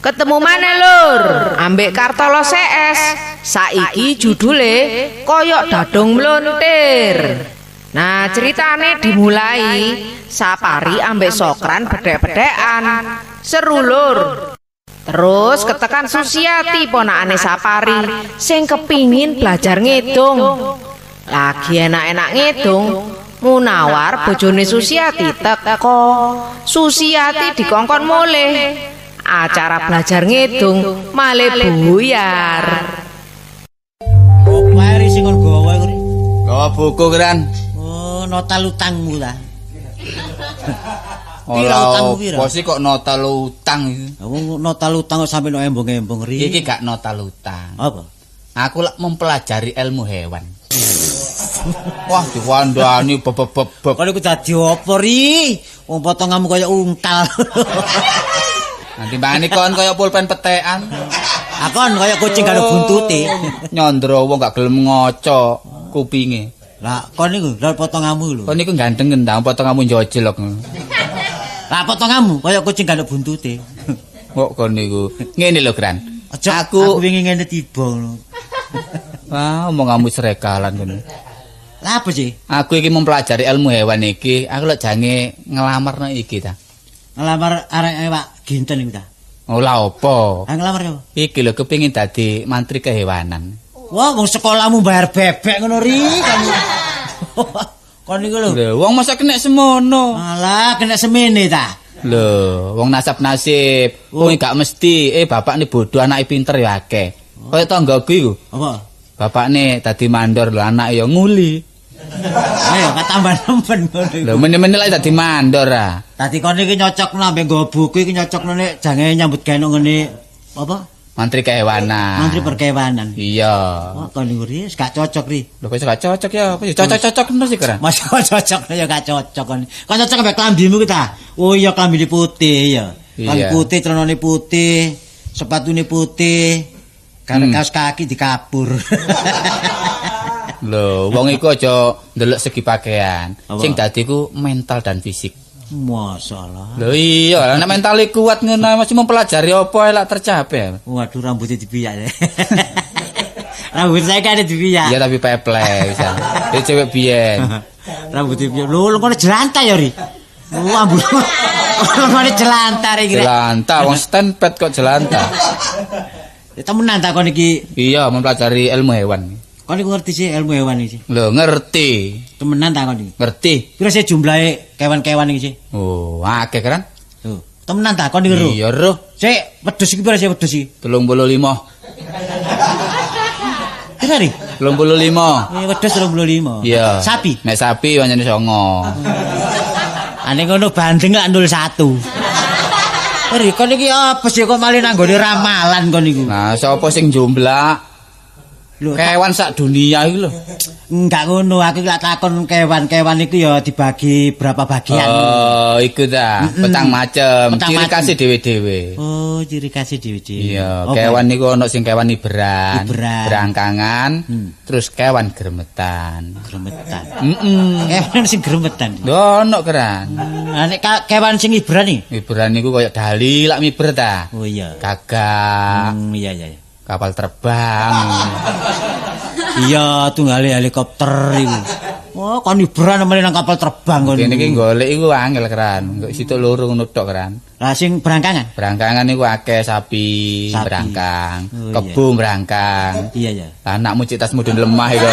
Ketemu maneh, Lur, ambek Kartolo CS. Saiki judule Koyok Dadung Mlontir. Nah, ceritane dimulai Sapari ambek Sokran bedhek-bedhekan. Seru, Lur. Terus ketekan Susiati, ponakane Sapari, sing kepingin belajar ngidung. Lagi enak-enak ngidung, Munawar bojone Susiati teko. Susiati dikongkon mulih. Acara belajar ngidung male buyar. Opo ae sing kon gawa iku, Ri? Gawa buku, Kran. Oh, nota utangmu ta. Pira Ora utangmu pira? Apa sih kok nota utang iki? Wong nota utang kok sampe no embong-embong, Ri. Iki gak nota utang. Apa? Aku lak mempelajari ilmu hewan. Wah, diwandani bebeb-bebeb. Kon iku dadi apa, Ri? Wong potonganmu kaya ungkal. Nanti mbane kon kaya pulpen petekan. Akon kaya kucing karo buntute. Nyandra wong gak gelem ngaca kupinge. Lah kon niku, lha potonganmu lho. Kon niku ganteng ngendang potonganmu njojlok. Lah potonganmu kaya kucing karo buntute. Kok kon niku. Ngene lho, Kran. Aja Aku- aku wingi ngene tiba ngono. Wah, omonganmu srekalan kono. Lah apa sih? Aku iki mempelajari ilmu hewan iki, aku lek jange nglamarno iki ta. Ngelamar arek Pak Ginten iku ta. Oh, lah apa? Ah, ngelamar apa? Iki lho kepingin dadi mantri kehewanan. Wah, wong sekolahmu bayar bebek ngono, Ri. Kon. Kon niku lho. Lho, wong masa kena semono. Alah, kena semene ta. Lho, wong nasab nasib. Wong gak mesti bapakne bodoh anake pinter ya akeh. Kaya tanggaku iku. Apa? Bapakne dadi mandor lho, anake ya nguli. Ayo katambah nemen ngono iku. Lho, meneh-meneh lek dadi mandor ah. Dadi kon iki nyocokno ambek nggawa buku iki, nyocokno nek jange nyambut gawe nang ngene apa? Mantri kehewanan. Mantri perkewanan. Iya. Wah, kon niku, Ri, wis gak cocok, Ri. Lho, kok iso gak cocok ya? Apa ya cocok-cocok terus sih, Kran? Masa cocok ya gak cocok kon. Kon cocok ambek klambimu ki ta? Oh iya, klambine putih ya. Klambi Iya. putih, celanane putih, sepatune putih. Karena kaos kaki dikapur. Lho, wong iku aja ndelok segi pakaian. Apa? Sing dadi ku mental dan fisik. Masalah. Lho iya, nek mentale kuat ngono mesti mempelajari apa ae lak tercapai. Waduh, rambutnya dipiyak ya. Rambut saya kan dipiyak. Iya, tapi peple bisa. Dia cewek biyen. Rambutnya dipiyak. Lho, ngono jelantah ya, Ri. Oh, ambu. Ngono jelantah iki. Rek. Jelantah, wong stand pad kok jelantah. Ya temenan ta kon iki? Iya, mempelajari ilmu hewan. Kon iku ngerti sih ilmu hewan iki? Lho, ngerti. Temenan ta kon iki? Ngerti. Piro sih jumlahe kewan-kewan iki sih? Oh, akeh kan? Lho, temenan ta kon iki ro? Iya, roh. Sik, wedhus iki piro sih wedhus iki? 35. Piro, Ri? 35. Eh, wedhus 35. Iya. Sapi. Nek sapi pancene 9. Ane ngono bandeng lak 01. Ri, kon iki apa sih kok malah nang nggone ramalan kon iku? Nah, sapa sing jumlah Lho, kewan sak dunia iki lho. Enggak ngono, aku lak takon kewan-kewan iku ya dibagi berapa bagian. Oh, iku ta, petang macem, Petang ciri macem. khasé dhewe-dhewe. Oh, ciri khasé dhewe-dhewe. Iya, Apa? kewan niku ana sing kewan iberan, Iberan. berangkangan, terus kewan gremetan. Gremetan. Heeh. Kewan sing gremetan. Lho, ono keran. Nah, nek kewan sing iberan iki? Iberan niku koyo dali lak miber ta. Oh iya. Gagak, Iya. kapal terbang. Iya, tunggale helikopter iku. Wah, kon iberan meneh nang kapal terbang kon. Kene iki golek iku angel, Keran. Engko situk loro ngono tok, Keran. Lah sing berangkangan? Berangkangan iku akeh sapi, Sapi. berangkang, Oh, iya. kebo berangkang. Iya. Lah anakmu cek tas mudun lemah iku.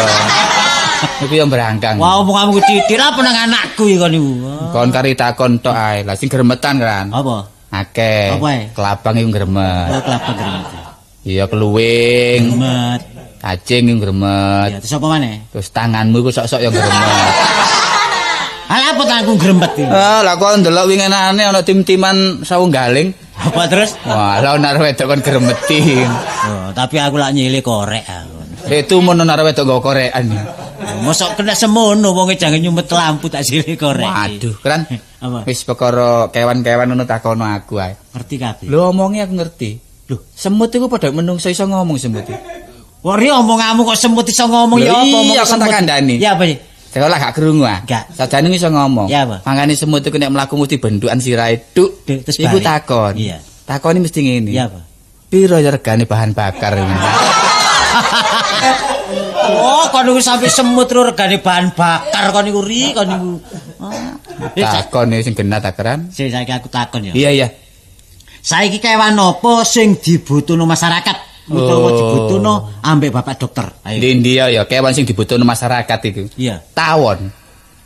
Iku yang berangkang. Wah, omonganmu titik apa nang anakku iki kon iku. Wah. Kon kari takon tok ae. Lah sing gremetan kan. Apa? Akeh. Apa ae? Kelabang iku gremet. Oh, kelabang gremet. Iya, keluwing, Gremet. cacing iku gremet. Iya, terus apa maneh? Terus tanganmu iku sok-sok yang gremet. Alah, apa tanganku gremet iki? Ah, lah kok ndelok winginane ana tim-timan sawunggaling. Apa terus? Wah, lah ana wedok kon gremeti. Oh, tapi aku lak nyilih korek aku. Itu mun ana wedok nggo korekan. Mosok kena semono wonge jangan nyumet lampu tak silih korek. Waduh, keren. Apa? Wis perkara kewan-kewan ngono takono aku ae. Ngerti kabeh. Lho, omonge aku ngerti. Lho, semut iku padha menungso iso ngomong semut iku. Wah, Ri, omonganmu kok semut iso ngomong Lho, ya apa omong iya, kon tak semut? kandhani. Ya apa sih? Sekolah gak krungu ah. Gak. Sajane iso ngomong. Ya apa? Mangkane semut iku nek mlaku mesti bentukan sirahe tuk. Duk, terus Iku balik. takon. Iya. Takoni mesti ngene. Iya apa? Piro ya regane bahan bakar ini? Oh, kon niku sampe semut ro regane bahan bakar kon niku ri kon niku. Takon sing genah takeran. Sing saiki aku takon ya. Iya, iya. Saiki kewan apa sing dibutuhno masyarakat utawa dibutuhno ambek bapak dokter? Ayo. Di India ya kewan sing dibutuhno masyarakat itu. Iya. Tawon.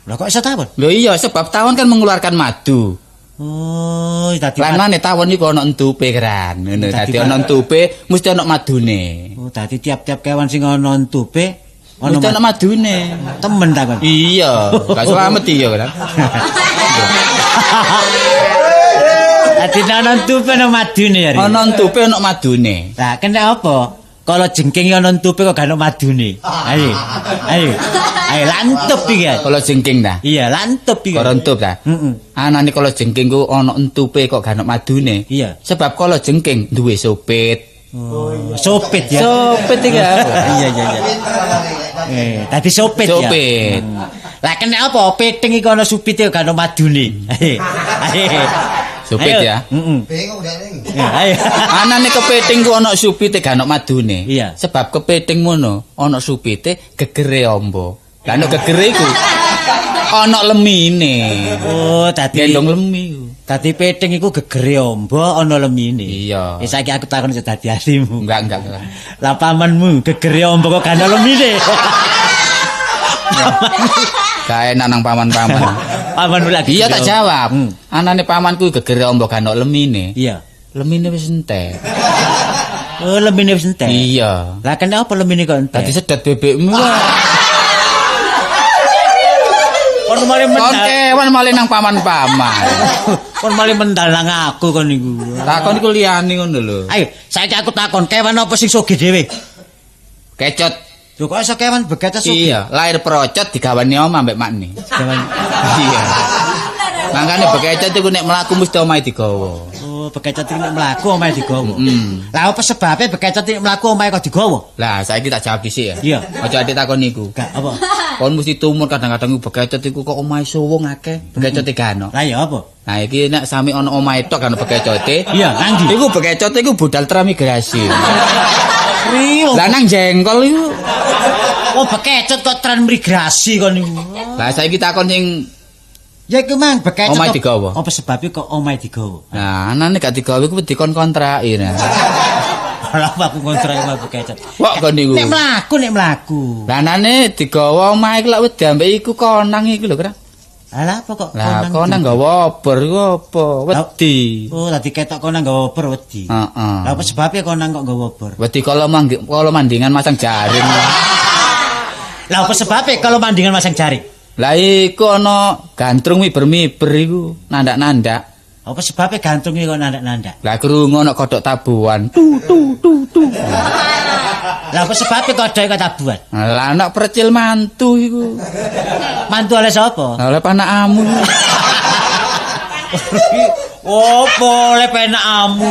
Lah kok iso tawon? Lho iya, sebab tawon kan mengeluarkan madu. Oh, dadi lan mane tawon iku ana entupe keran. Ngono, dadi ana entupe mesti ana madune. Oh, dadi tiap-tiap kewan sing ana entupe ana mesti ana madune. Temen ta kon? Iya, gak slamet iya kan. Dadi ana entupe ana madune ya. Ana entupe ana madune. Lah kena apa? Kalau jengking ana entupe kok gak ana madune. Ayo. Ayo. Ayo lantup iki. Kalau jengking ta? Iya, lantup iki. Kok entup ta? Heeh. Anane kalau jengking ku ana entupe kok gak ana madune. Iya. Sebab kalau jengking duwe sopit. Oh, iya. Sopit ya. Sopit iki. Iya, iya, iya. Tadi sopit ya. Sopit. Lah kena apa piting iku ana supite gak ana madune. Ayo. Ayo. Supit ya. Heeh. Bingung dek iki. Ayo. Anane kepiting ku ana supite gak ana madune. Iya. Sebab kepiting ngono ana supite gegere amba. Lah nek gegere iku ana lemine. Oh, dadi gendong lemi iku. Dadi piting iku gegere amba ana lemine. Iya. Eh saiki aku takon dadi ahlimu. Enggak. Lah pamanmu gegere amba kok gak ana lemine. Gak enak nang paman-paman. Pamanmu lagi. Iya tak jawab. Anane pamanku gegere amba gak ana lemine. Iya. Lemine wis entek. Oh, lemine wis entek. Iya. Lah kenapa lemine kok entek? Dadi sedot bebekmu. Kon malah mendal. Kon kewan malah nang paman-paman. Kon malah mendal nang aku kon niku. Takon iku liyane ngono lho. Ayo, saiki aku takon, kewan apa sing sugih dhewe? Kecot. Lho kok iso kewan bekecot sugih? Iya, lahir procot digawani omah ambek makne. Digawan. Iya. Mangkane bekecot iku nek mlaku mesti omahe digawa. Oh, bekecot iki nek mlaku omahe digawa. Lah apa sebabe bekecot iki mlaku omahe kok digawa? Lah saiki tak jawab dhisik ya. Iya. Aja adik takon niku. Gak apa. Kon mesti tumur kadang-kadang bekecot iku kok omahe suwung akeh, bekecote gak ono. Lah ya apa? Nah iki nek sami ana omahe tok kan bekecote. Iya, nang ndi? Iku bekecote iku budal transmigrasi. Lah nang jengkol iku. Oh, bekecot kok transmigrasi kon niku. Lah saiki takon sing ya iku mang bekecot omahe digawa. Apa sebabe kok omahe digawa? Nah, anane gak digawa iku dikon kontraki nah. Lah aku kontrak omahe bekecot. Kok kon niku? Nek mlaku, nek mlaku. Lah anane digawa omahe iku lak wedi ambek iku konang iku lho, Kang. Lah apa kok konang? Lah konang gawa obor iku apa? Wedi. Oh, dadi ketok konang gawa obor wedi. Heeh. Lah apa sebabe konang kok gawa obor? Wedi kalau mandingan masang jaring. Lah apa sebabe kalau mandingan masang jaring? Lah iku ana gantrung miber-miber iku nandak-nandak. Apa sebabe gantrunge kok nandak-nandak? Lah krungu ana kodhok tabuhan. Tu tu tu tu. Lah apa sebabe kodhoke kok tabuhan? Lah ana percil mantu iku. Mantu oleh sapa? Lah oleh panakamu. Opo oleh penakamu?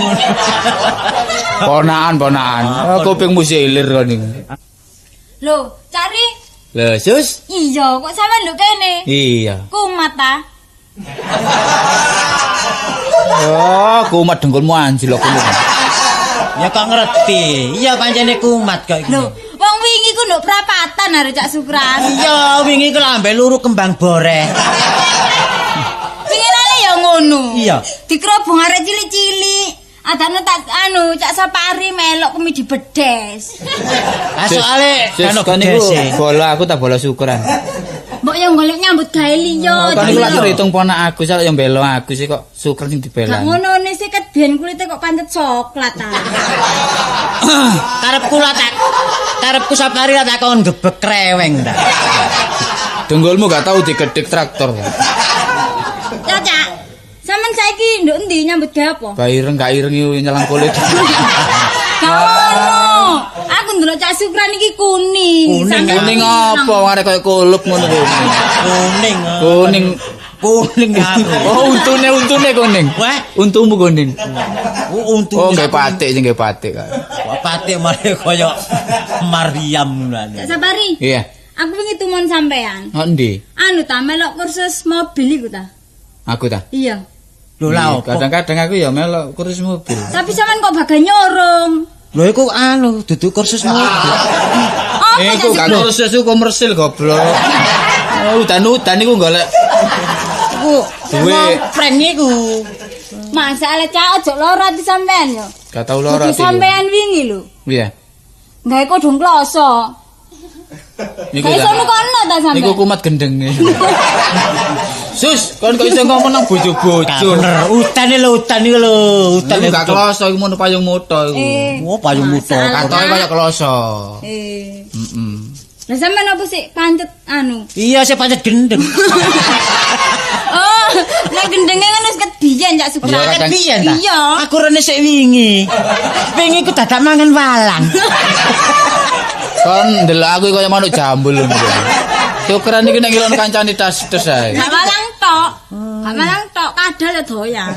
Ponakan, ponakan. Kupingmu silir kon niku. Lho, cari. Lho, Sus? Iya, kok sampean nduk kene? Iya. Kumat ta? Oh, kumat dengkulmu anjlok kuwi. Ya kok ngerti. Iya pancene kumat kok iki. Lho, wong wingi ku nduk prapatan arek Cak Sukran. Iya, wingi ku lambe luru kembang boreh. Winginane ya ngono. Iya. Dikerobong arek cilik-cilik. Adane tak anu Cak Sapari melok kemi dibedes. Ah soale kan niku bola aku tak bola syukuran. Mbok yo golek nyambut gawe liya. Kan niku lak ngitung ponak aku sak yo mbelo aku sih kok syukur sing dibelani. Gak ngono ne sih ket biyen kulite kok pancet coklat ta. Karepku lah tak karepku Sapari lah tak kon gebek kreweng ta. Dengkulmu gak tau digedhek traktor. Cak. Sampeyan saiki nduk endi nyambut gawe apa? Gak ireng, gak ireng iku nyelang kulit. Gak ono. Aku ndelok Cak Sukran iki kuning. Kuning apa arek koyo kulup ngono kuwi. Kuning. Kuning. Kuning aku. Oh, untune kuning. Wah, untumu kuning. Oh, untu. Oh, nggae patik sing nggae patik. Kok patik malah koyo Maryam ngono. Cak Sapari. Iya. Aku wingi tumon sampean. Kok endi? Anu ta melok kursus mobil iku ta. Aku ta? Iya. Lho lah opo? Kadang-kadang aku ya melok kursus mobil. Tapi sampean kok bagai nyorong. Lho iku anu duduk kursus mobil. Apa Iku Cak gak Sukron? kursus iku komersil goblok. Oh, udan-udan iku golek Iku Duwe. prank iku. Masalah Cak ojo lara ati sampean yo. Gak tau lara Kudu ati. sampean wingi lho. Iya. Gawe kodhong kloso. Niku Gak iso ta. nukono ta sampean. Niku kumat gendeng. Sus, kon kok iso ngomong nang bojo-bojo. Bener, udan lho, udan iku lho, udan Iku gak kloso iku mono payung moto iku. Oh, payung muto. Masalah. Katoke kaya kloso. Eh. Lah sampean apa sih pancet anu? Iya, saya pancet gendeng. Oh, nek gendenge ngono wis kediyen Cak Sukron. Iya, kadang- Piye ta? Iya. Aku rene sik wingi. Wingi ku dadak mangan walang. Kon ndelok aku kaya manuk jambul ngono. Syukran iki nek ngilono kancane tas tes ae. Gak walang tok. Gak walang tok, kadal ya doyan.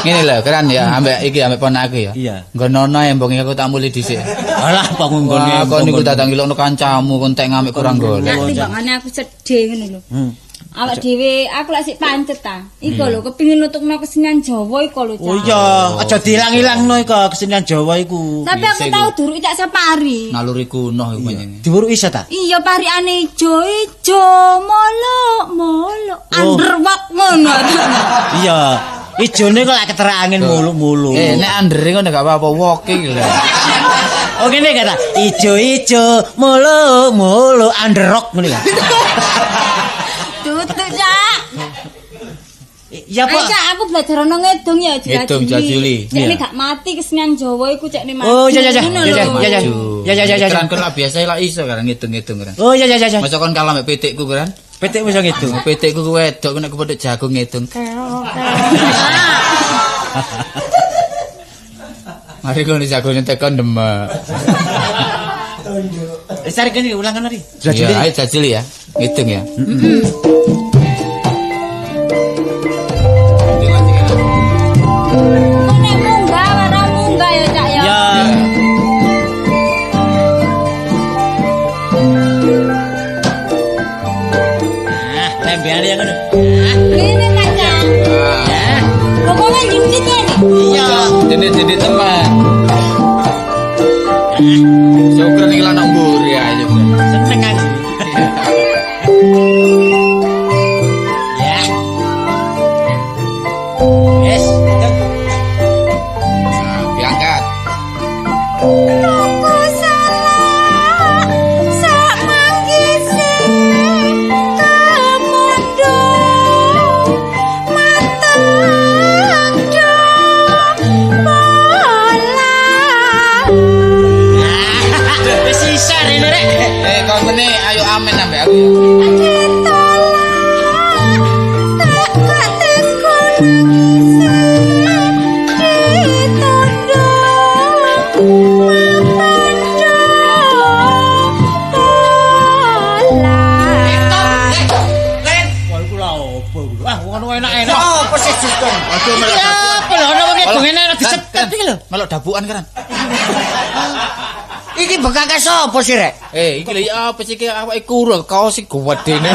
Ngene lho, keren ya, ambek iki ambek ponakku ya. Iya. Nggonono embong aku tak mulih dhisik. Alah, bangun nggone. Wah, kon niku datang ngilono kancamu kon tek ngamek kurang golek. Nek timbangane aku sedih ngono lho. Awak dhewe aku lak sik pancet ta. Iku lho kepengin nutukno kesenian Jawa iku lho, Cak. Oh iya, aja diilang-ilangno iku kesenian Jawa iku. Tapi aku Bisa tau duruk Cak Sapari. Naluri kuno iku panjenengan. Diwuruk iso ta? Iya parikane ijo ijo molok molok underwalk ngono. Iya. Ijone kok lak keterangin muluk-muluk. Eh, nek andere ngono gak apa-apa walking lho. Oh ngene kata, ijo-ijo muluk-muluk underrock ngene kan. Tutuk Cak. Ya Ayo apa? Cak aku belajar ono ngedung ya Ngedung, Jajuli. Cek ini Iya. gak mati kesenian Jawa iku cek ini mati. Oh iya iya iya. Ngono Iya lho. iya iya. Ya ya ya ya. Keren kon lak biasa lak iso kan ngitung-ngitung kan. Oh iya iya iya. Masa kon kalah mek pitikku kan? Pitik wis ngitung. Pitikku ku wedok nek kepethuk jagung ngitung. Mari kon jagone tekon demek. Wis tarik kene ulangan mari. Iya, ayo jajuli ya. Ngitung ya. Kok nek munggah ora munggah ya Cak ya. Ya. Ah, lembeane yang ngono. Ngene ta Cak. Pokoknya nyundit ya nih. Iya. Jenit-jenit teman. Syukur iki lanang mburi ae syukur. Seneng aku. Ya. Yes, itu. Nah, diangkat. Tuku salah sak manggise kemondo mateng do bola. Wis iso rene rek. Eh, kon meneh ayo amen ambek aku ya. Ditolak tak kates nangise ditondo mapando bola. Wah, iku lha opo iku? Wah, ngono enak-enak. Apa sih Sus kon? Aduh, melok Iki apa lho ono wong ngedung enak disetet Kan, iki lho. Melok dabukan kan. Iki bekake sapa sih rek? Eh, iki lho ya apa sih iki awake kuru kaos sing gedene.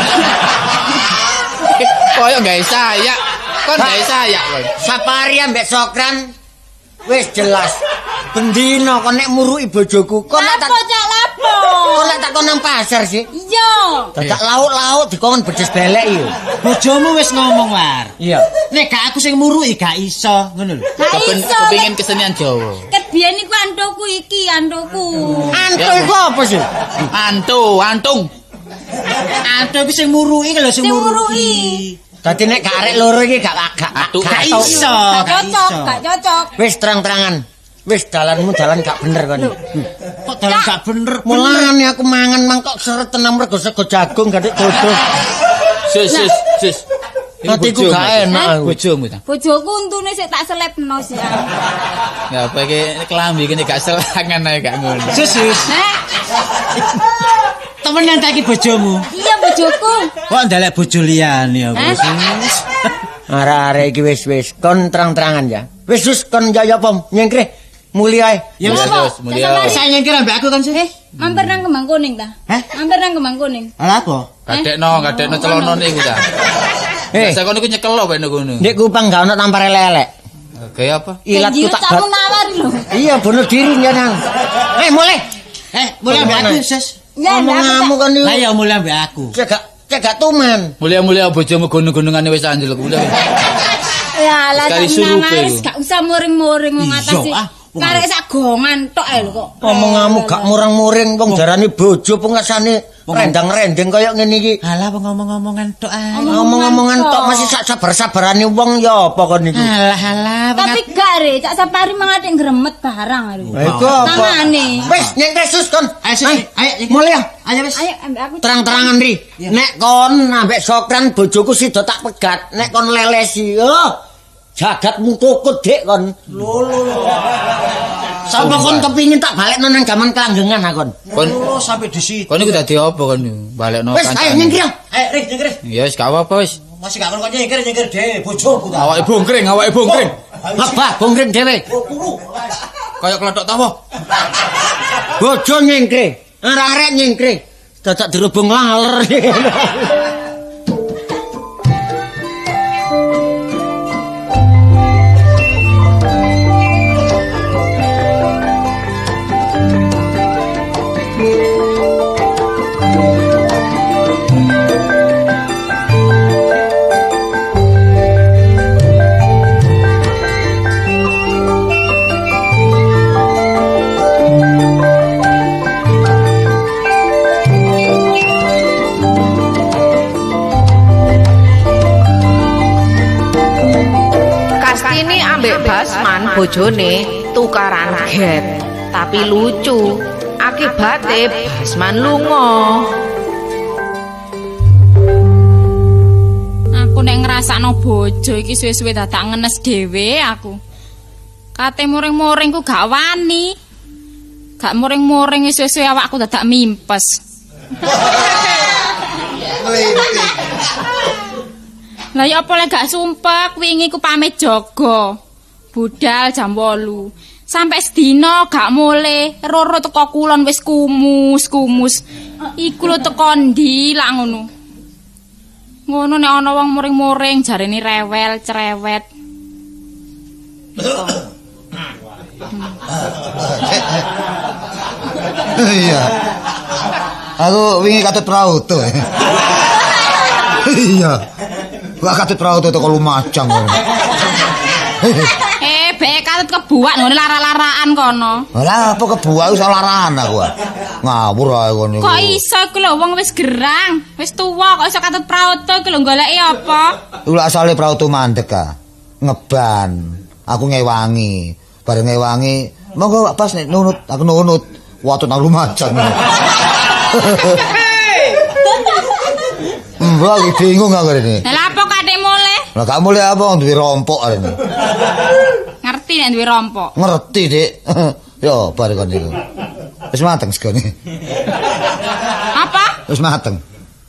Koyo gawe sayak. Kon gawe sayak kon. Sapari ambek Sokran wis jelas. Bendino kon nek muruki bojoku, kon lak tak Lapo Cak lapo? kon lak tak kon nang pasar sih. Iya. Dadak lauk-lauk dikon bedes belek yo. Bojomu wis ngomong war. Iya. Nek gak aku sing muruki gak iso, ngono lho. Gak iso. Kepingin kesenian Jawa. Ket biyen iku antuku iki, antuku. Antu iku apa sih? Antu, antung. Antu iku sing muruki lho sing Sing muruki. muruki. Dadi nek gak arek loro iki gak gak Aduh, Gak iso, Gak gak cocok, iso. gak cocok. Wis terang-terangan. Wis dalanmu dalan gak bener kon. Kok dalan gak bener? Mulane aku mangan mang kok seret tenan mergo sego jagung gak dodo. Sus, sus, sus. Iku Atiku bojomu, gak enak aku. Bojomu ta. Bojoku untune sik tak selepno sih. Ya apa iki kelambi iki gak selangan ae gak ngono. Sus, sus. Heh, Temenan ta iki bojomu? iya bojoku. Kok ndelek bojo liyane aku. Hah? Sus. Arek-arek iki wis wis kon terang-terangan ya. Wis sus kon ya apa nyengkreh muli ae. Ya wis. Sus, mulia. Saya nyengkir ambek aku kan, Sus. Eh, Mampir nang Kembang Kuning ta? Heh? Mampir nang Kembang Kuning. Lah apa? Gadekno celana niku ta. Eh. Biasa kono iku nyekel lho ben kono. Ndek Kupang gak ono tampar elek-elek. Kaya apa? Ilatku tak Kamu nawar lho. Iya, bunuh diri nang. Eh, mulai. Mulai ambek aku, Sus. Ya, Omonganmu kan niku. Lah ya mulai ambek aku. Cek gak tuman. Mulia-mulia bojomu gunung-gunungane wis anjlok. Mulia. Ya lah Sekali tak surupe nawar iku. gak usah muring-muring wong Iya, atas. ah, wong Karek sak gongan tok ae lho kok. Omonganmu gak murang-muring wong jarane bojo pengesane rendang-rendeng kaya ngene iki. Alah wong ngomong-ngomongan tok ae. Ngomong-ngomongan tok masih sak sabar-sabarane wong ya apa kon niku. Alah alah. Tapi gak re, Cak Sapari mangatik gremet barang lho. Lah iku apa? Tangane. Wis nyengkre sus kon. Ayo Sus, ayo. Mulai ya. Ayo wis. Ayo ambek aku. Terang-terangan ri. Nek kon ambek Sokran bojoku sida tak pegat, nek kon lelesi, oh. Jagatmu kukut dik kon. Lho lho lho. Sapa kon kepingin tak balekno nang gaman kelanggengan ah kon. Kon Oh, sampai di situ. kon iku dadi apa kon niku? Balekno Wis ayo nyengkre. Ayo Ri, nyengkir. Ya wis gak apa-apa wis. Masih gak kon nyengkir, nyengkir dhewe bojoku ta. Awake bongkring, awake bongkring. Lebah bongkring dhewe. Kuru. Kaya klothok tawa. Bojo nyengkre, arek-arek nyengkre. Dadak dirubung laler. Kastini ambek Basman bojone tukaran get, tapi lucu. Akibate Basman lunga. Aku nek ngrasakno bojo iki suwe-suwe dadak ngenes dhewe aku. Kate muring-muring ku gak wani. Gak muring-muring suwe-suwe awakku dadak mimpes. Lah ya apa lek gak sumpek wingi ku pamit jaga. Budal jam 8. Sampai sedina gak mulih, roro teko kulon wis kumus-kumus. Iku lho teko ndi lak ngono. Ngono nek ana wong muring-muring jarene rewel, cerewet. Iya. Aku wingi katut prauto. Iya. Gua katut prauto teko Lumajang. Bek katut kebuak ngene lara-laraan kono. Lah apa kebuak iso larahan aku. Ngawur ae kono iku. Kok iso iku lho wong wis gerang, wis tuwa kok iso katut prauto iku lho goleki apa? Iku lak asale prauto mandek ah. Ngeban. Aku ngewangi. Bareng ngewangi, monggo Pak Bas nek nunut, aku nunut. Watut nang Lumajang. Mbak lagi bingung aku ini. Lah apa kadek mulih? Lah gak mulih apa duwe rompok arene. Ngerti nek duwe rompok. Ngerti, Dik. Yo bar kon niku. Wis mateng segone. Apa? Wis mateng.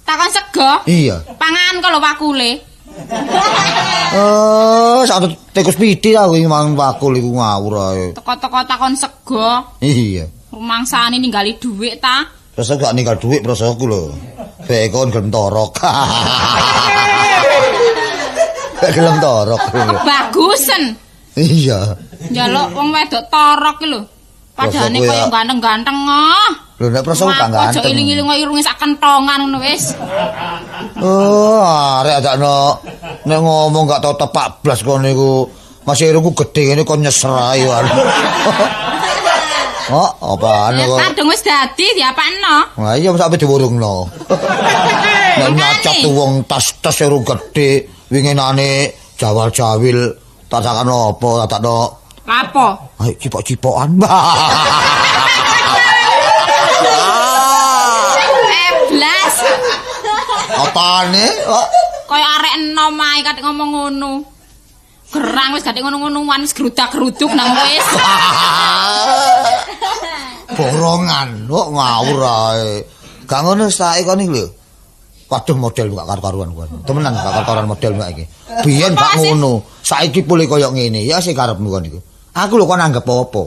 Takon sego? Iya. Pangan kok lho wakule. Oh, satu tikus piti aku iki mangan wakul iku ngawur ae. Teko-teko takon sego. Iya. Rumangsane ninggali dhuwit ta? Terus aku gak ninggal dhuwit prosoku lho. Bek kon gelem torok. Gak gelem torok. Kebagusen. Iya. Njaluk wong wedok torok ki lho. Padahane Prosoku kaya ya. ganteng-ganteng ah. Lho nek prosoku gak Aja ganteng. iling-iling kok irunge sak kentongan ngono wis. Oh, arek adakno nek ngomong gak tau tepak blas kon niku. Masih irungku gedhe ngene kon nyesrai wae. Oh, apaan Ya kok? kadung wis dadi diapakno. Lah iya sampe diwurungno. Nek nyacat wong tas-tas irung gedhe, winginane jawal-jawil tatakan apa, tatakno Lapo? ayo cipok-cipokan. Blas. Apane? Kok Kaya arek enom ae kadek ngomong ngono. Gerang wis kadek ngono-ngonoan wis grudak-gruduk nang wis. Borongan, kok ngawur ae. Gak ngono saiki kon iki lho. Waduh model gak karu-karuan kon. Temenan gak karu-karuan model gak iki. Biyen gak ngono. Saiki pulih koyo ngene. Ya sing karepmu kon iku. Aku lho kon anggap apa?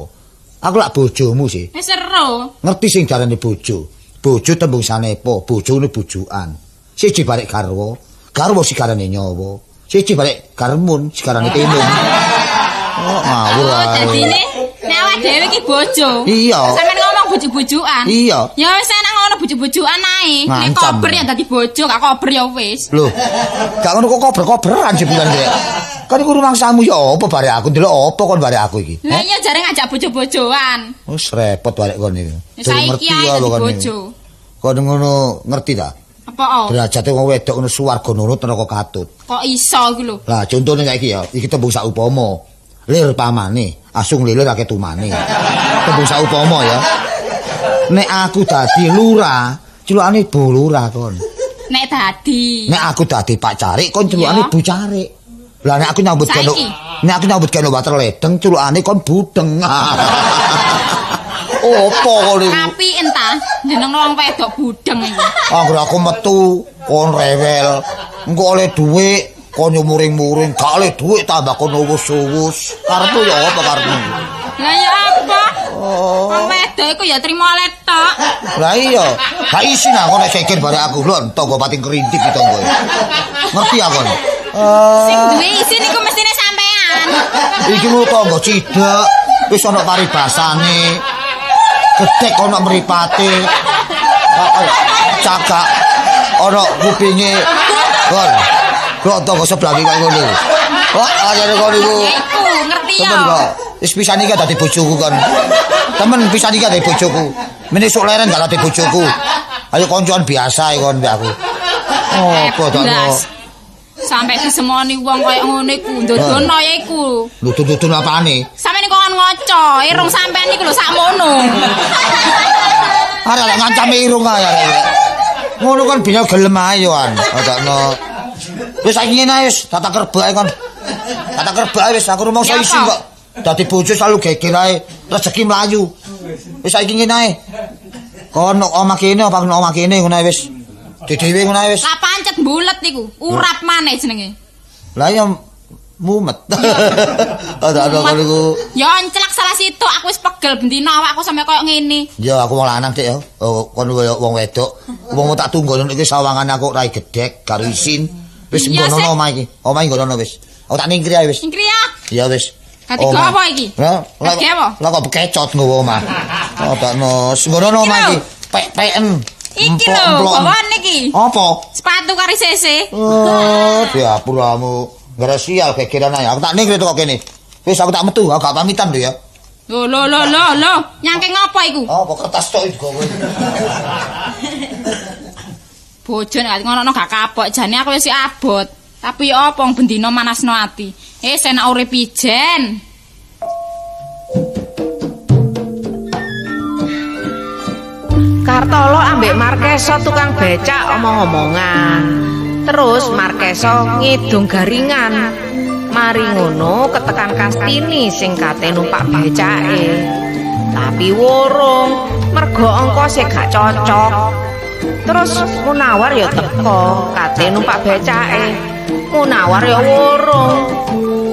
Aku lak bojomu sih. Wis seru. Ngerti sing darane bojo. Bojo tembung sanepa, bojone bujukan. Siji barek garwa, garwa sigarane nyawa. Siji barek garmun, sigarane timun. Oh, ngawur Oh, ae. dadine nek awak dhewe iki bojo. Iya. Sampeyan ngomong bojo-bojoan. Iya. Ya wis enak ngono bojo-bojoan ae. Nek Ngancam. kober ya dadi bojo, gak kober ya wis. Loh, gak ngono kok kober-koberan jebulan rek. Kan iku rumangsamu ya apa barek aku ndelok apa kon barek aku iki? Lah iya jare ngajak bojo-bojoan. Wis repot barek kon iki. Ya saiki ae dadi bojo. Kon ngono ngerti ta? Apa oh? Derajate wong wedok ngono swarga nurut neraka katut. Kok iso iku lho? Lah contone saiki ya, iki tembung saupama. Lir pamane, asung lilir akeh tumane. Tembung saupama ya. Nek aku dadi lurah, celukane Bu Lurah kon. Nek dadi. Nek aku dadi Pak Carik, kon celukane Iya. Bu Carik. Lah nek aku nyambut gawe Saiki? nek aku nyambut gawe water ledeng, celukane kon budeng. Opo kon iku? Tapi entah jeneng wong wedok budeng iku. Angger aku metu kon rewel. Engko oleh dhuwit kon yo muring-muring, gak oleh dhuwit tambah kon uwus-uwus. Karepmu ya apa karepmu? Lah ya apa? Wong wedok iku ya trimo oleh tok. Lah iya, gak isin aku nek geger barek aku lho, tangga pating kerintik iki tangga. Ngerti aku. Sing duwe isin iku mestine sampean. Iki lho tangga cidek, wis ana paribasane. Gedhek ana mripate. Cagak ana kupinge. Kon. Kok tangga sebelah iki kaya ngono. Wah, ajare kon iku. Ya iku ngerti ya. Temen kok. Wis pisan iki dadi bojoku kon. Temen pisan iki dadi bojoku. Mene sok leren gak dadi bojoku. Ayo koncoan biasa iki kon mbek aku. Apa to no? Sampai disemoni wong kaya ngono iku, ndodono ya iku. Lho dudun apane? Sampeyan iku kon ngoco, irung sampean iku lho sakmono. Arek lek ngancam irung ae arek. Ngono kon bina gelem ae yo an. Adakno. Wis saiki ngene ae wis, tata kerbek ae kon. Tata kerbek ae wis aku rumangsa Ya isin apa? kok. Dadi bojo selalu geger ae, rezeki mlayu. Wis saiki ngene ae. Kon nok omah kene apa nok omah kene ngono ae wis. Dhewe ngono ae wis. Lah pancet bulet iku, urap maneh jenenge. Lah ya mumet. Adakno kon iku. Ya enclak salah situ aku wis pegel bendina awakku sampe koyo ngene. Ya aku wong lanang Dik ya. Oh, kon wong wedok. Wong tak tunggono iki sawangan aku rai gedhek, karo isin. Wis Iya, nggonono Sik. omah iki. Omah nggonono wis. Aku tak ningkri ae wis. Ingkri ya. Ya wis. Dadi gawa apa iki? Lah, Dadi apa? lah kok bekecot nggawa omah. Oh, takno. Nggonono omah Iki iki. Pek-peken. Iki lho, bawane iki. Apa? Sepatu kari sese. Oh, diapuramu. Gara sial gegeran ae. Aku tak ningkri teko kene. Wis aku tak metu, aku gak pamitan lho ya. Lho lho lho lho lho, nyangke ngopo iku? Apa kertas tok iki kowe. Bojo nek ngono gak kapok, jane aku wis abot. Tapi ya apa wong bendina manasno ati. Eh, senak urip ijen. Kartolo ambek Markeso tukang becak omong-omongan. Terus Markeso ngidung garingan. Mari ngono ketekan Kastini sing kate numpak becake. Tapi worong, mergo ongkose gak cocok. Terus Munawar ya teko kate numpak becake. Munawar ya worong.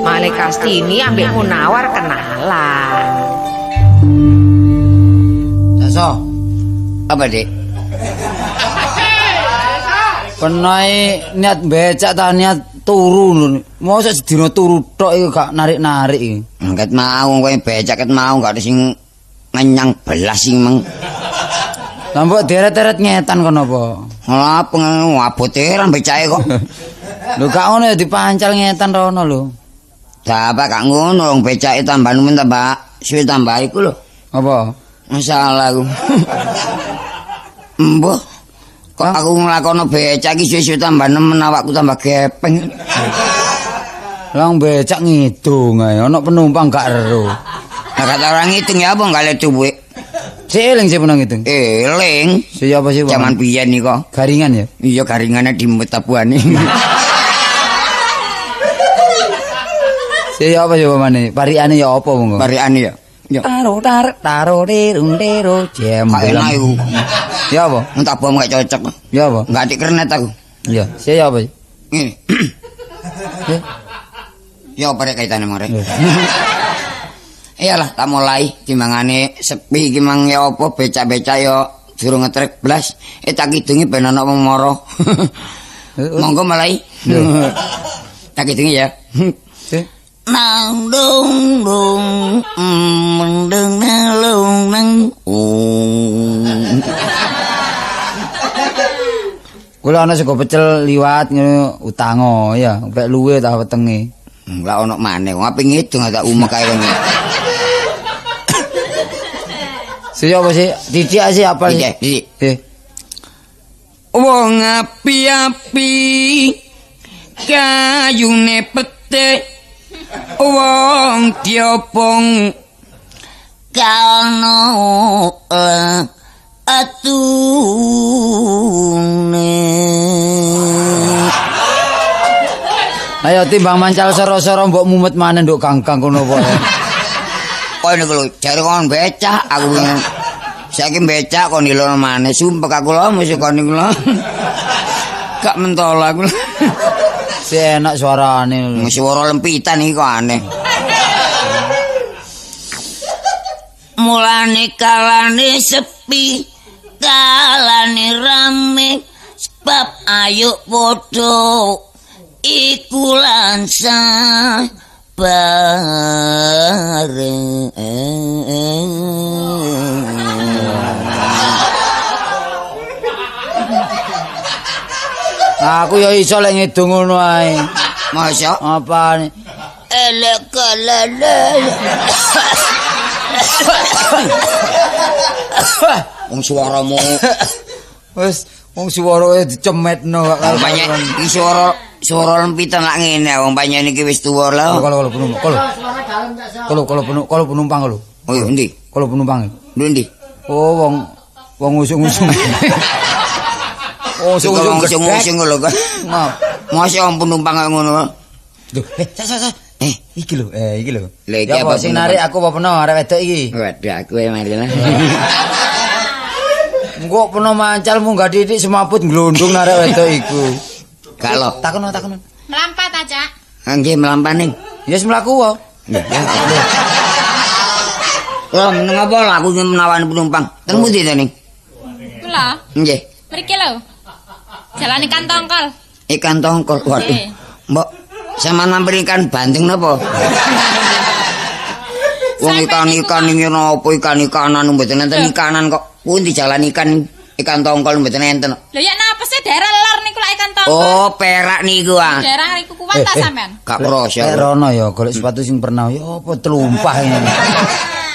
Male Kastini ambek Munawar kenalan. Daso, Apa, Dik? Penae niat becak ta niat turu lho. Mosok sedina turu tok iku gak narik-narik iki. Ket mau kowe becak ket mau gak ada sing ngenyang belas sing meng. Lah mbok deret-deret ngetan kono apa? Lah apa abote ra becake kok. Lho gak ngono ya dipancal ngetan rono lho. Dapat gak ngono wong becake tambah nemen tambah suwe tambah iku lho. Apa? Masalah aku. Embuh. Kok aku nglakono becak iki suwe-suwe tambah nemen awakku tambah gepeng. Lah wong becak ngidung ae, ana penumpang gak ero. Lah kata orang ngitung ya apa gak le duwe. Sik eling sik penang ngitung. Eling. Sik apa sih, Bang? Jaman biyen nika. Garingan ya? Iya garingane dimut tabuhane. Sik apa ya pamane? Parikane ya apa monggo? Parikane ya. Ya. Taro tar taro rirung tero jem. Gak enak iku. Ya apa? Entah bom gak cocok. Ya apa? Enggak dikernet aku. Iya, sik ya apa? Ngene. Ya apa rek kaitane mare? Iyalah tak mulai timbangane sepi iki mang ya apa becak-becak ya durung ngetrek blas. Tak kidungi ben ana wong mara. Monggo mulai. Tak kidungi ya. Nang dung dung mendeng nalung nang. Kula ana sego pecel liwat ngono utango ya, pek luwe ta wetenge. Lah ono maneh wong ape ngidung tak umek kae wong. Sing apa sih? Didik sih apa sih? Didik. Wong api-api kayune petik wong diopong kano atune. Ayo timbang mancal soro-soro mbok mumet maneh nduk kangkang kono pokoke. Kowe niku lho jare kon becak aku saiki becak kon dilono maneh sumpek aku lho mesti kon niku lho. Gak mentol aku. Si enak suarane. Suara lempitan iki kok aneh. Mulane kalane sepi, kalane rame, sebab ayo padha iku lansa bareng. Aku ya iso lek ngidung ngono ae. Masa apane? Elek kalane. Wong suaramu wis wong suwara dicemetno kok karo iki suara lempitan lak ngene wong panjenengan iki wis tuwa lho. Kalau penumpang. Kalau penumpang lho. Oh iya endi? Kalau penumpang. Endi? Oh wong wong usung-usung. Oh usung-usung lho kok. Masa wong penumpang kok ngono. Lho, sa. Iki lho, iki lho. Lha iki apa sing narik aku apa peno arek wedok iki? Waduh aku e mari lah. Engko peno mancal munggah titik semaput glondong arek wedok iku. Gak lho. Takono. Mlampah ta, Cak? Nggih mlampah ning. Ya wis mlaku wae. Lho meneng apa lho aku menawani penumpang. Teng pundi ta ning? Kula. Nggih. Mriki lho. Jalan ikan tongkol. Ikan tongkol. Waduh. Mbok sampean mampir ikan bandeng napa? Wong ikan-ikan iki napa ikan-ikanan mboten enten ikanan kok. Pundi jalan ikan ikan tongkol mboten enten. Lho ya napa sih daerah lor niku lak ikan tongkol. Oh, perak niku ah. Daerah niku kuat ta sampean? Gak kroso. Rono ya golek sepatu sing pernah ya apa tlumpah ini.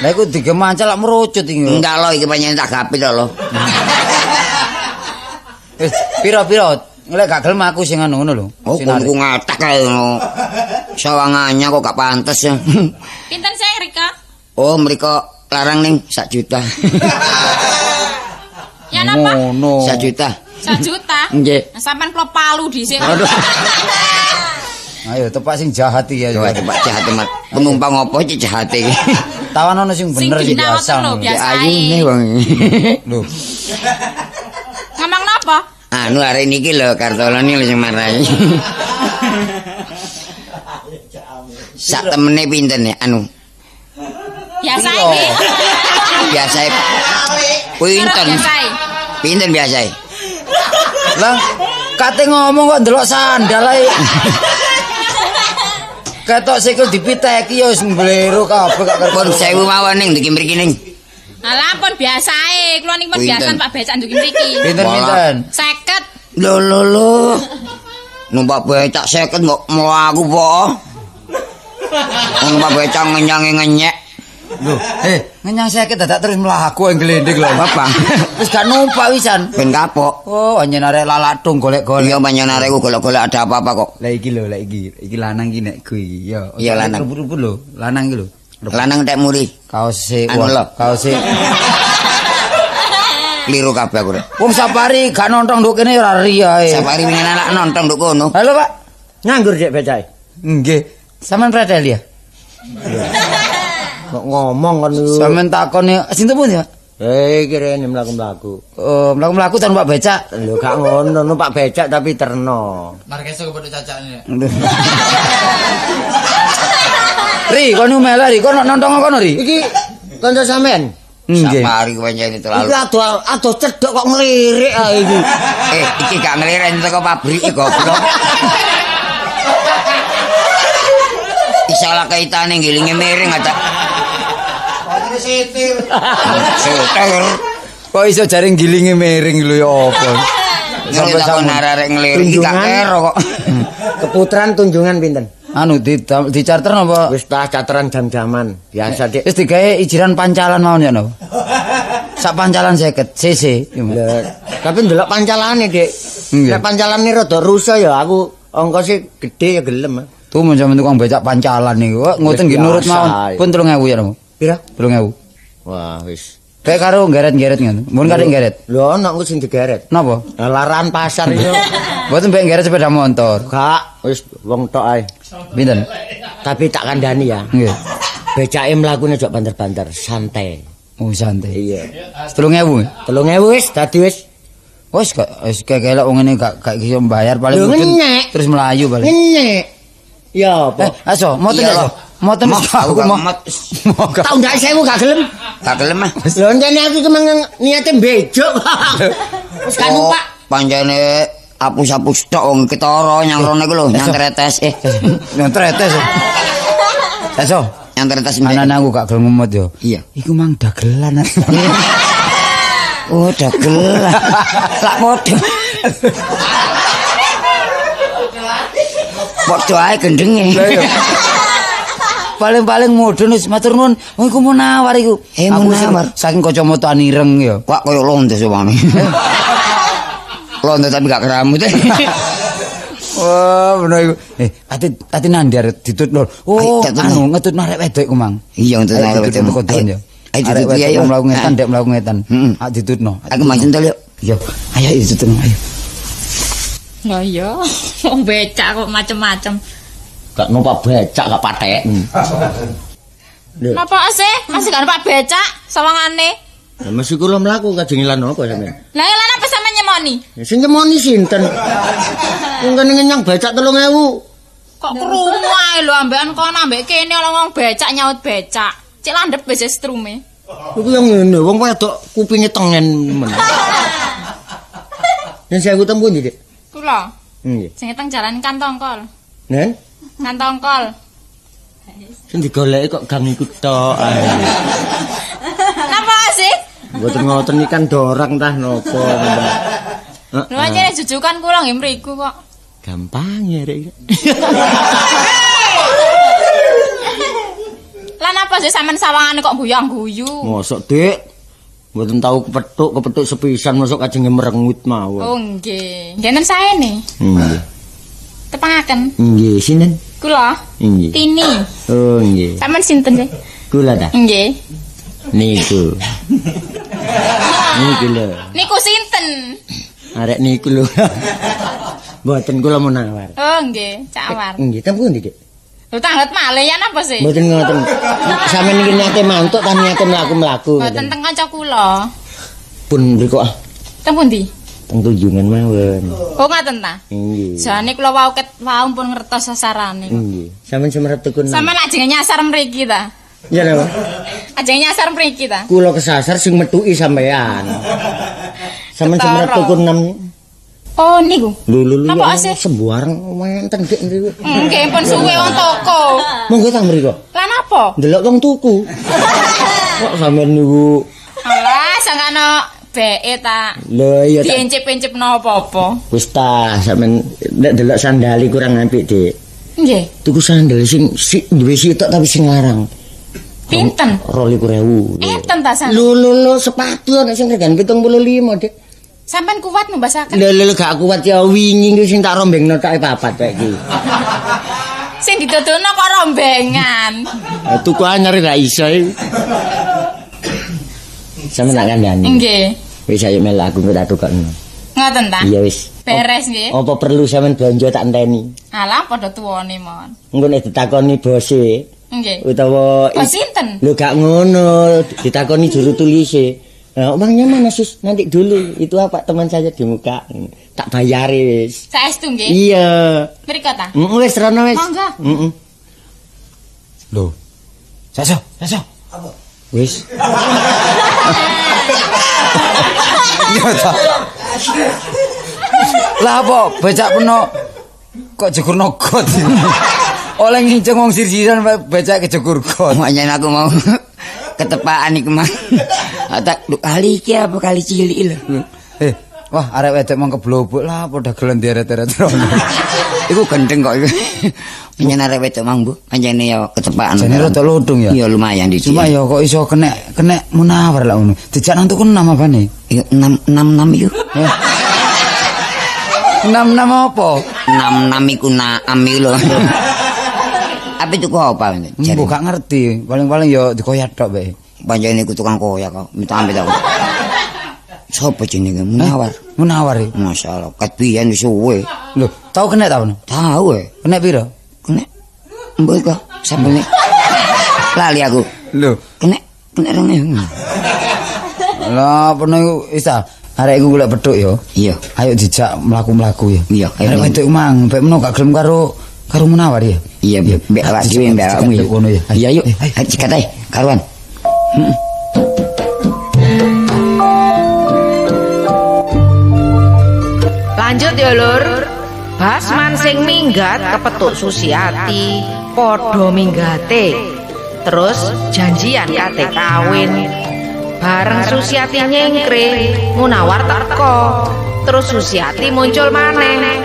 Lah iku digemancal lak merucut iki. Enggak lho iki panjenengan tak gapit lho. Wis pira-pira lek gak gelem aku sing anu ngono lho. Oh, ku ngatak kae ngono. Sawangannya kok gak pantes ya. Pinten sih Rika? Oh, mriko larang ning 1 juta. Ya napa? 1 juta. 1 juta? Nggih. Sampean kula palu dhisik. Aduh. Ayo tepak sing jahat iki ya. Tepak jahat teman. Penumpang opo iki jahat iki? Tawan ono sing bener iki biasa. Ya ayune wong. Lho. Ngomong napa? Anu arek niki lho Kartolo niki sing marai. Sak temene pinten ya anu? Biasa iki. Biasa. Pinten? Pinten biasa? Lah kate ngomong kok ndelok sandal ae. Ketok sikil dipiteki ya wis mblero kabeh gak kerpon 1000 mawon ning niki mriki ning. Alah pun biasae, kula niki pun biasa Pak becak nduki mriki. Pinten-pinten? 50. Lho lho lho. Numpak becak 50 kok mlaku po. Numpak becak ngenyange ngenyek. Lho, ngenyang 50 dadak terus mlaku glending lho, Bapak. Wis gak numpak wisan. Ben kapok. Oh, anjen arek laladung golek-golek. Iya, panjenengan arek ku golek-golek ada apa-apa kok. Lah iki lho, lah iki. Iki lanang iki nek ku iki. Ya, iya lanang. Rumput-rumput lho, lanang iki lho. Lanang tek muri. Kaose anu lho, kaose. Kliru kabeh aku rek. Wong safari gak nontong nduk kene ora ri ae. Safari wingi anak nontong nduk kono. Halo, Pak. Nganggur cek becake. Nggih. Sampeyan predel ya? Kok ngomong kon niku. Sampeyan takone sinten pundi, Pak? Eh, kirene mlaku-mlaku. Oh, mlaku-mlaku ta numpak becak. Lho gak ngono, numpak becak tapi terno. Markeso kepethuk cacakne. Ri, kono melok Ri, kono nontong kono Ri. Iki kanca sampean. Nggih. Safari pancen terlalu. Iki adoh cedhok kok ngelirik ae iki. Iki gak ngelirik teko pabrik iki goblok. Salah kaitane ngilinge miring ada. Kok sitir. Sitir. Kok iso jaring gilinge miring lho ya apa? Sampai takon arek ngelirik iki gak kero kok. Keputran tunjungan pinten? Anu di charter napa? Wis ta charteran jam-jaman. Biasa Dik. Wis digawe ijiran pancalan mawon ya napa? Sak pancalan 50 cc. Tapi ndelok pancalane, Dik. Nek pancalane rada rusak ya aku ongkose gede ya gelem. Tuh mun sampeyan tukang becak pancalan niku kok ngoten nggih nurut mawon. Pun 3000 ya napa? Pira? 3000. Wah, wis. Kayak karo geret-geret ngono. Mun karek geret. Lho ana engko sing digeret. Napa? Laran pasar itu. Mboten mbek geret sepeda motor. Gak, wis wong tok ae. Pinten? Tapi tak kandhani ya. Nggih. Becake mlakune ojo banter-banter, santai. Oh, santai. Iya. 3000. 3000 wis dadi wis. Wis gak wis kekelek wong ngene gak iso mbayar paling mungkin terus melayu paling. Ngenyek. Ya apa? Aso, moten ya. Moten aku mau. Tak ndak 1000 gak gelem. Gak gelem ah. Lho encene aku iki niate mbejuk. Wis kan numpak. Pancene apus-apus tok wong ketara nyang rono iku lho, nyang tretes. Nyang tretes. Aso, nyang tretes. Anane aku gak gelem ngemot yo. Iya. Iku mang dagelan. Oh, dagelan. Lak padha. Padha ae gendenge. Paling-paling mudhun wis matur nuwun. Oh iku munawar iku. Munawar. Saking kacamata ireng ya. Kok koyo londo sewame. Londo tapi gak keramut. Wah, bener iku. Ati nandi arek ditutno. Oh, anu ngetutno arek wedok iku, Mang. Iya, ngetutno arek wedok. Ayo ditutno ayo. Mlaku ngetan, ndek mlaku ngetan. Ak ditutno. Aku mang sentul yuk. Iya. Ayo ditutno, ayo. Lah iya, wong becak kok macem-macem. Gak numpak becak gak patek. Napa sih? Masih gak numpak becak sawangane. Lah mesti kula mlaku kajeng ilan apa sampean? Lah ilan apa sampean nyemoni? Sing nyemoni sinten? Wong kene ngenyang becak 3000. Kok krungu ae lho ambekan kono ambek kene ana wong becak nyaut becak. Cek landhep wis strume. Iku yo ngene, wong wedok kupinge tengen men. Yen sewu teng pundi, Dik? Kula. Nggih. Sing teng jalan Kantongkol. Nen? Kantongkol. Sing digoleki kok gang iku tok ae. Napa sih? Mboten ngoten iki kan dorang tah napa ngoten. Lho anjene jujukan kula nggih mriku kok. Gampang ya rek. Lah napa sih sampean sawangane kok guyang-guyu? Mosok, Dik. Mboten tau kepethuk sepisan mosok kajenge merengut mawon. Oh nggih. Ngenten saene. Nggih. Tepangaken. Nggih, sinten? Kula. Nggih. Tini. Oh, nggih. Sampeyan sinten sih? Kula ta? Nggih. Niku. Niku lho. Niku sinten? Arek niku lho. Mboten kula menawar. Oh, nggih, Cak Awar. Nggih, teng pundi, Dik? Lho tanglet malih ya napa sih? Mboten ngoten. Sampeyan niki niate mantuk ta niate mlaku-mlaku? Mboten teng kanca kula. Pun mriku ah. Teng pundi? Teng Tunjungan mawon. Oh ngaten ta? Nggih. Jane kula wau ket wau pun ngertos sasarane. Nggih. Sampeyan semerep tukun. Sampeyan ajenge nyasar mriki ta? Iya napa? Ajenge nyasar mriki ta? Kula kesasar sing metuki sampeyan. Sampeyan semerep tukun 6. Oh niku. Lho lho lho. Napa sih? Sembarang wonten Dik mriku. Nggih pun suwe wong toko. Monggo ta mriku. Lah napa? Ndelok wong tuku. Kok sampeyan niku? Alah, sangkano beke ta. Lho iya ta. Diencip-encipno apa-apa. Wis ta, sampeyan nek delok sandali kurang apik, Dik. Nggih. Tuku sandal sing duwe sitok tapi sing larang. Pinten? 22.000. Enten ta sampeyan? Lho lho lho, sepatu ana sing regane 75, Dik. Sampeyan kuat numbasaken? Lho lho gak kuat ya wingi ku sing tak rombengno tok papat kok iki. Sing didodono kok rombengan. Lah tuku anyar gak iso iki. Sampeyan tak kandhani. Nggih. Wis ayo melu aku tak tukokno. Ngoten ta? Iya wis. Beres nggih. Apa perlu sampeyan blonjo tak enteni? Alah padha tuwane mon. Engko nek ditakoni bose. Nggih. Utawa bos sinten? Lho gak ngono, ditakoni juru tulise. Nah, uangnya mana sus? Nanti dulu. Itu apa teman saya di muka. Tak bayari wis. Saestu nggih? Iya. Mriko ta? Wis rono wis. Monggo. Heeh. Lho. Saso, saso. Apa? Wis. Iya ta. Lah apa becak peno kok jegur got. Oleh nginceng wong sir-siran becak kejegur got. Makanya aku mau ketepaan iku mah. Tak kali iki apa kali cilik lho. Wah arek wedok mong keblobok lah apa dagelan dieret-eret rono. Iku gendeng kok iku. Pancen arek wedok mang, Bu. Pancene ya ketepaan. Jane rada lutung ya. Iya lumayan dhisik. Cuma ya kok iso kenek Munawar lah ngono. Dijak nang tuku 6 apane? Iya 6 6 iku. 6 6 apa? 6 6 iku naam iku lho. Apa tuku apa? Mbok gak ngerti. Paling-paling ya dikoyak tok bae. Pancene iku tukang koyak kok. Minta ambek aku. Sopo jenenge Munawar? Munawar iki. Masyaallah, ket biyen wis suwe. Lho, tau kena ta ono? Tau e. Kena piro? Kena. Mbok iku sabune. Lali aku. Lho, kena 2000. Lah, peno iku wis ta. Arek iku golek petuk ya. Iya. Ayo dijak mlaku-mlaku ya. Iya, ayo. Arek wedok mang, mbek meno gak gelem karo Munawar ya. Iya, mbek awak dhewe mbek awakmu ya. Ngono ya. Iya, yuk. Ayo cikat ae, karuan. Heeh. Lanjut ya lur. Basman sing minggat kepethuk Susiati, padha minggate. Terus janjian kate kawin. Bareng Susiati nyengkre, Munawar teko. Terus Susiati muncul maneh.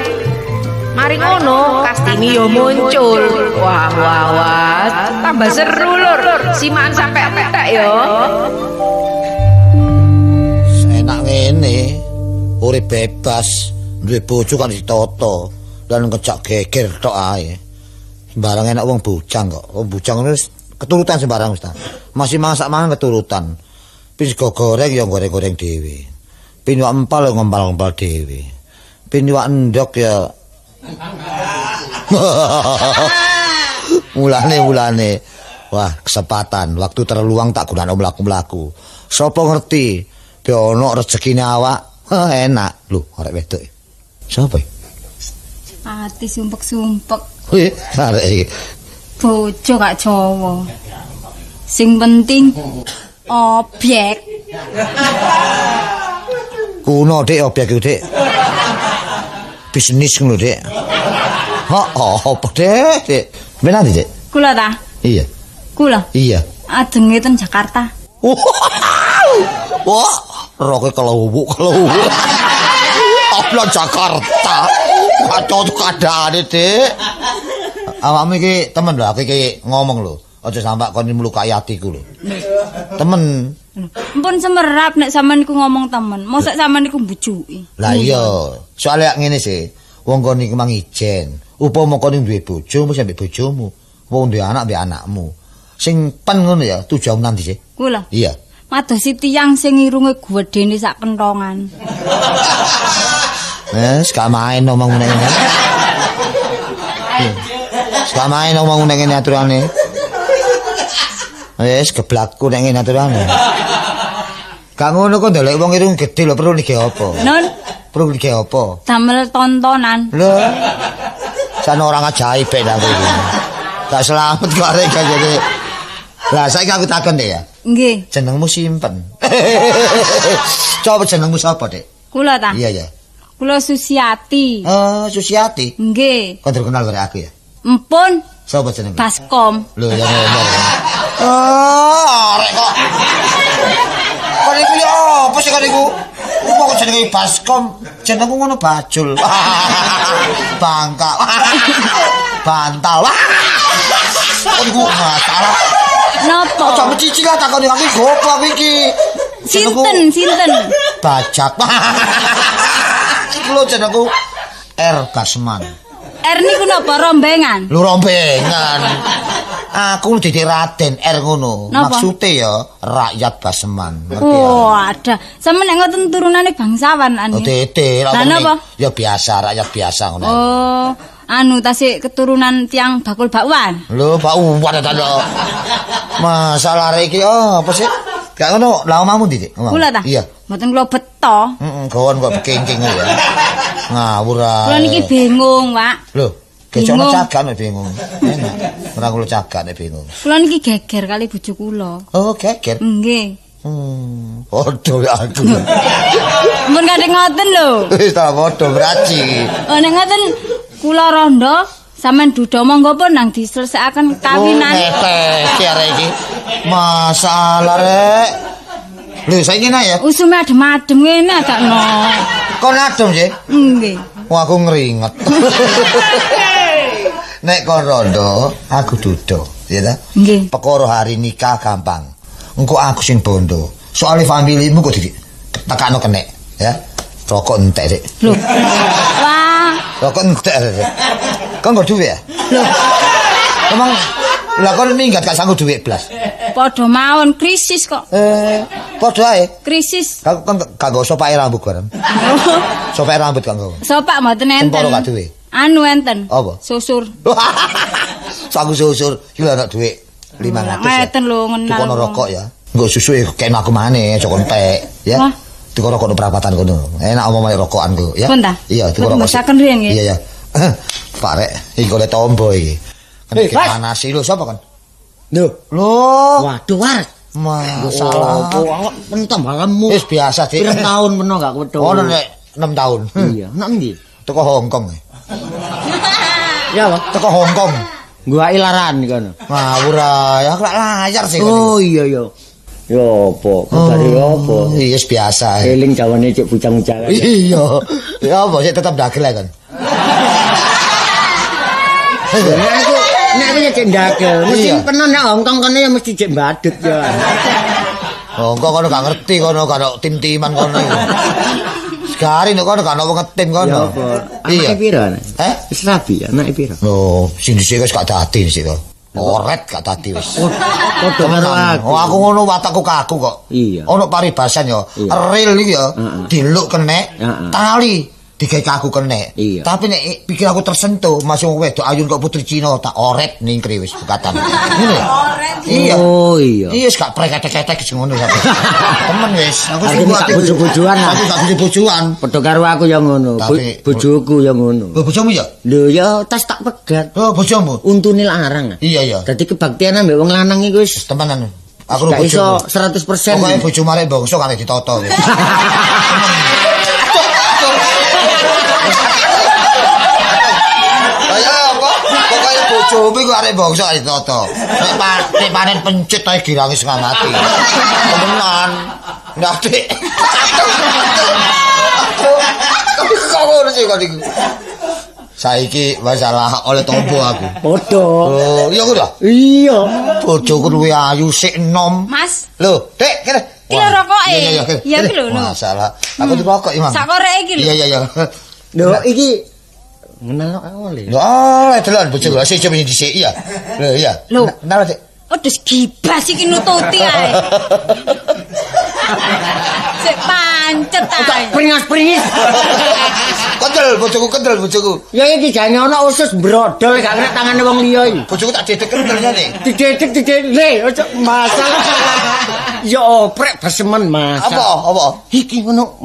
Mari ngono, Kastini yo muncul. Wah wah wah, tambah seru lur. Simakan sampe entek yo. Enak ngene. Urip bebas. Duwe bojo kan ditata lan ngejak geger tok ae. Sembarang enak wong bujang kok. Wong bujang wis keturutan sembarang wis ta. Masih masak mangan keturutan. Pin sego goreng ya goreng-goreng dhewe. Pin iwak empal ya ngempal-ngempal dhewe. Pin iwak endhog ya mulane. Wah, kesempatan waktu terluang tak gunakno mlaku-mlaku. Sopo ngerti be ono rezekine awak. Enak. Lho, arek wedok. Sapa iki? Ati sumpek-sumpek. Wih, arek iki. Bojo gak Jawa. Sing penting objek. Kuno Dik objek iku, Dik. Bisnis ngono, Dik. Heeh, apa Dik? Dik. Ben nanti, Dik? Kula ta? Iya. Kula? Iya. Ajenge ten Jakarta. Wah, roke kelewuk. Oblong Jakarta. Kacau keadaane, Dik. Awakmu iki temen lho, aku iki ngomong lho. Aja sampak kon mlukai atiku lho. Temen. Mpun semerap nek sampean niku ngomong temen. Mosok sampean niku mbujuki. Lah iya, soalé ngene sih. Wong kon iku mang ijen. Upama kon duwe bojo mesti ambek bojomu. Wong duwe anak ambek anakmu. Sing pen ngono ya, tujuanmu nanti sih. Kula. Iya. Madosi tiyang sing irunge gedene sak kentongan. Wes, gak main ngomong ngene. Gak main ngomong ngene aturane. Wes, geblakku nek ngene aturane. Gak ngono kok ndelok wong irung gedhe lho perlu niki apa? Nun, perlu niki apa? Damel tontonan. Lho. Jan orang ajaib ben aku iki. Gak selamat kok arek gak. Lah saiki aku takon Dek ya. Nggih. Jenengmu simpen. Coba jenengmu sapa, Dek? Kula ta? Iya, ya. Kula Susiati. Oh, Susiati. Nggih. Kon terkenal karo aku ya? Empun. Sapa jenenge? Baskom. Lho, ya ngomong. Oh, arek kok. Kon iku ya apa sih kon iku? Wong kok jenenge Baskom, jenengku ngono bajul. Bangka. Bantal. Kon iku masalah. Napa? Aja mecicil lah takoni aku goblok iki. Sinten, sinten? Bajak. Iku lho jenengku R Basman. R niku napa rombengan? Lho rombengan. Aku dadi Raden R ngono. Maksude ya rakyat Basman. Oh, ada. Sampe nek ngoten turunane bangsawan ane. Oh, tete. Lah napa? Ya biasa, rakyat biasa ngono. Oh, anu tasik keturunan tiang bakul bakwan. Lho, bakwan ta lho. Masalah iki apa sih? Gak ngono, lah omahmu ndi, Dik? Kula ta? Iya. Mboten kula beto. Heeh, gawon kok bekengking ya. Ngawur ae. Kula niki bingung, Pak. Lho, gecokno cagan kok bingung. Enak. Ora kula cagak nek bingung. Kula niki geger kali bojo kula. Oh, geger. Nggih. Padha ya aku. Mun kadhe ngoten lho. Wis ta padha braji. Oh nek ngoten kula rondo sampean duda monggo pun nang diselesaken kawinan. Oh, ngetes arek iki. Masalah rek. Lho saiki ngene ya. Usume adem-adem ngene adakno. Kon adem sih? Nggih. Wah aku ngeringet. Nek kon rondo, aku duda, ya ta? Nggih. Perkara hari nikah gampang. Engko aku sing bondo. Soale familimu kok ditekakno kenek, ya. Rokok entek sik. Lho. Wah, Rokok entek sik. Kon nggo dhuwit ya? lho Emang lah kon minggat gak sanggup dhuwit blas. padha mawon krisis kok. Padha ae. Krisis. Kau kon gak nggo sopake rambut bareng. Sopake rambut gak nggo. Sopak mboten enten. Semporo gak duwe? Anu enten. Apa? Susur. Sanggup susur, iki lho ana dhuwit 500 ya. Ngeten lho ngenal. Tukono rokok ya. Nggo susu ya kene aku maneh aja kon entek ya. Wah. Tuku rokok no perapatan kono. Enak omong rokokan ku ya. Pun ta? Iya, tuku Mboten rokok. mbosaken riyen nggih. Iya ya. Pak rek, iki golek tombo iki. Eh, Mas. Panas lho sapa kon? Lho, Lho, waduh war. masalah. Awak pentambalanmu. Wis biasa, Dik. Pirang tahun meno gak kewetu. Ono nek 6 tahun. Iya, nek endi? Teko Hong Kong. Ya, Pak. Teko Hong Kong. Guwake laran kono. Ngawur ae, aku lak layar sih. Oh iya iya. Ya apa? Kabare ya apa? Iya, wis biasa. Eling jawane cek bujang-bujangan. Iya. Ya apa sih tetep dagel kan. Nek aku ya cek ndagel, mesti Iya. peno nek Hongkong kono ya mesti cek badut ya. Hongkong kono gak ngerti kono gak ono tim-timan kono. Sekari nek kono gak ono wong ngetim Ya kono. apa? Iya. Anake piro? Nek? Eh? Wis rabi anake piro? Loh, sing dhisik wis gak dadi dhisik to. Oret gak dadi wis. Padha karo aku. Oh, aku ngono watakku kaku kok. Iya. Ono paribasan yo. Iya. Real iki yo. Heeh. Diluk kenek, Heeh. tali digawe kaku kenek. Iya. Tapi nek pikir aku tersentuh masih wong wedok ayun kok putri Cina tak oret ningkri wis bukatan. Ngono ya? Iya. Oh iya. Iya, wis gak prek ketek-ketek sing ngono sampe. Temen wis. Aku Artinya gak bojo-bojoan lah. Aku gak bojo-bojoan. Padha karo aku ya ngono. Tapi- Bojoku ya ngono. Lho bojomu ya? Lho ya tas tak pegat. Oh, bojomu. Untune larang. Iya, iya. Dadi kebaktian ambek wong lanang iku wis Temenan. Aku gak iso bojomu. 100%. Pokoke bojomu arek bangsa kan ditata wis. Kaya apa? Pokoke bojomu iku arek bangsa kan ditata. Nek panen pencet ae girangi setengah mati. Temenan. Nah, Dik. Tapi kok ngono sih kok iku. Saiki masalah oleh tombo aku. Padha. Oh, iya kuwi lho. Iya. Bojoku luwih ayu sik enom. Mas, Lho, Dik, kene. Iki lho rokoke. Iya, iya, iya. Iya, iki lho, lho. Masalah. Aku tuh rokok iki, Mang. Sak koreke iki lho. Iya, iya, iya. Lho iki ngenal kok oleh. Lho, ah, delok bojoku sik coba dhisik iya. Lho, iya. Lho. Kenal, Dik. Wedhus gibas iki nututi ae. Sik pancet ae. Pringas-pringis. Kendel bojoku, kendel bojoku. Ya iki jane ana usus brodol gak kena tangane wong liya iki. Bojoku tak dedek kendelnya nih. Didedek didedek le ojo masalah. Ya oprek besemen Mas. Apa? Apa? Iki ngono.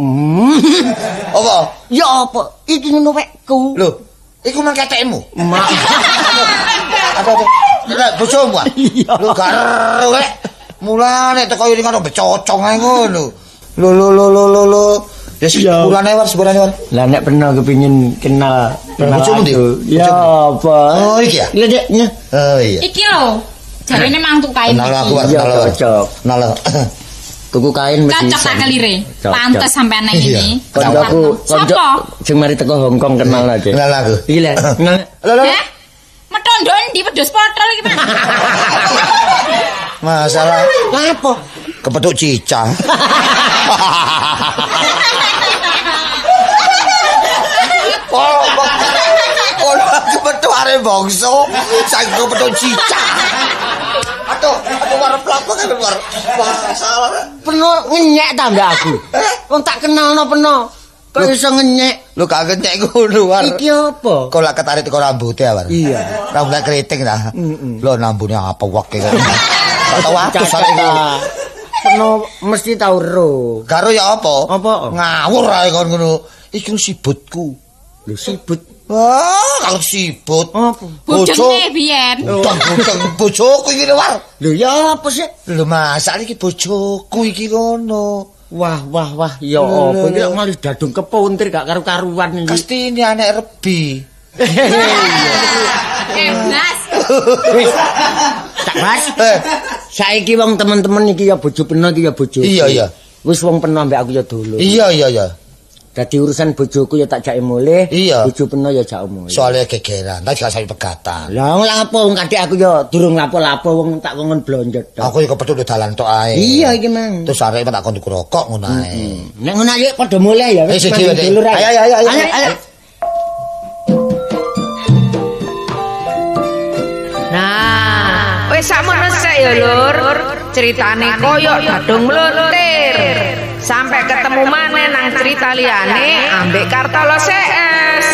Apa? Ya apa? Iki ngono wekku. Lho, iku mang ketekmu. Mak. Apa apa? Lah bojomu ah? Iya. Lho gak ero rek. Mulane teko ini kan becocong ae ngono. Lho lho lho lho lho lho. Ya sepurane war, sepurane war. Lah nek pernah kepingin kenal kenal Bojomu ndi? aku. Ya apa? Oh, iki ya? Lha Dek, nya. Oh iya. Iki lho. Jarene mang tuku kain. Kenal aku war, Iya, kenal. war. cocok. Kenal. Tuku kain mesti. Cocok tak kelire. Cocok. Pantes sampean nang Iya. ini. Koncoku, konco Sapa? sing mari teko Hongkong kenal aja. Kenal aku. Iki lho, kenal. Lho lho. Heh? Metondo ndi wedhus potol iki, Mas? Masalah Lah apa? kepethuk cicak. Oh, oh, kepethuk arek bangsa, saiki kepethuk cicak. Aduh, aduh warep lapo kan war. Masalah. Peno ngenyek ta mbak aku. Wong tak kenalno peno. Kok iso ngenyek? Lho gak ngenyek ngono war. Iki apa? Kok lak ketarik teko rambute war. Iya. Rambutnya keriting ta. Lho nambune apa wek kok. Gak tau atus arek iki. Peno mesti tau ro. Karo ya apa? Apa? Ngawur ae kon ngono. Iki sibutku. Lho sibut. Wah, kalau sibut. Budenge biyen. Budeng bojoku iki lho, War. Lho ya apa sih? Lho masak iki bojoku iki ngono. Wah, wah, wah, ya apa iki malah dadung kepuntir gak karu-karuan iki. Kastini anak Rebi. Bebas. Wis. Tak bas. Saiki wong temen-temen iki ya bojo peno iki ya bojo. Iya, iya. Wis wong peno ambek aku ya dolo. Iya, iya, iya. Dadi urusan bojoku ya tak jake mulih, bojo peno ya jak mulih. Soale gegeran, tak gak sapi pegatan. Lah wong apa wong kadek aku ya durung lapo-lapo wong tak kongon blonjo tok. Aku ya kepethuk dalan tok ae. Iya iki mang. Terus arek tak kon tuku rokok ngono ae. Nek ngono ayo padha mulih ya. Wis dhewe. Ayo ayo ayo. Ayo. Nah, wis sakmono sek ya Lur. Ceritane koyo dadung mluntir. Sampai ketemu maneh nang cerita liyane ambek Kartolo CS.